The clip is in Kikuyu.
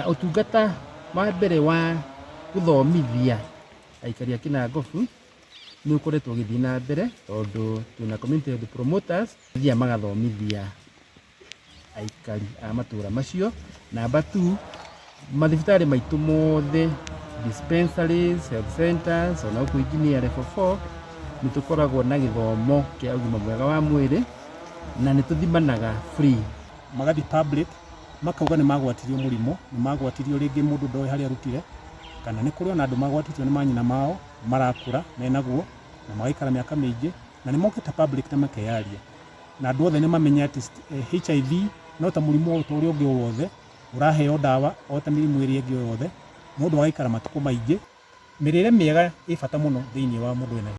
Ũtungata wa mbere wa gũthomithia aikari a Kinangofu nĩ ũkoretwo ũgĩthiĩ na mbere, tondũ twĩna community health promoters mathiaga magathomithia aikari a matũra macio. Number 2, mathibitarĩ maitũ mothe, dispensaries, health centers, ona gũkũ Engineer level 4, nĩ tũkoragwo na gĩthomo kĩa ũgima mwega wa mwĩrĩ na nĩ tũthimanaga free. Magathiĩ public makauga nĩ magwatirio mũrimũ, nĩ magwatirio rĩngĩ mũndũ ndoĩ harĩa arutire, kana nĩ kũrĩ ona andũ magwatĩtio nĩ manyina mao marakũra menaguo na magaikara mĩaka mĩingĩ, na nĩ mokĩte public na makeyaria na andũ othe nĩ mamenye atĩ HIV no ta mũrimũ o ta ũrĩa ũngĩ o wothe, ũraheo ndawa o ta mĩrimũ ĩrĩa ĩngĩ o yothe, mũndũ agaikara matukũ maingĩ. Mĩrĩre mĩega ĩ bata mũno thĩinĩ wa mũndũ wĩna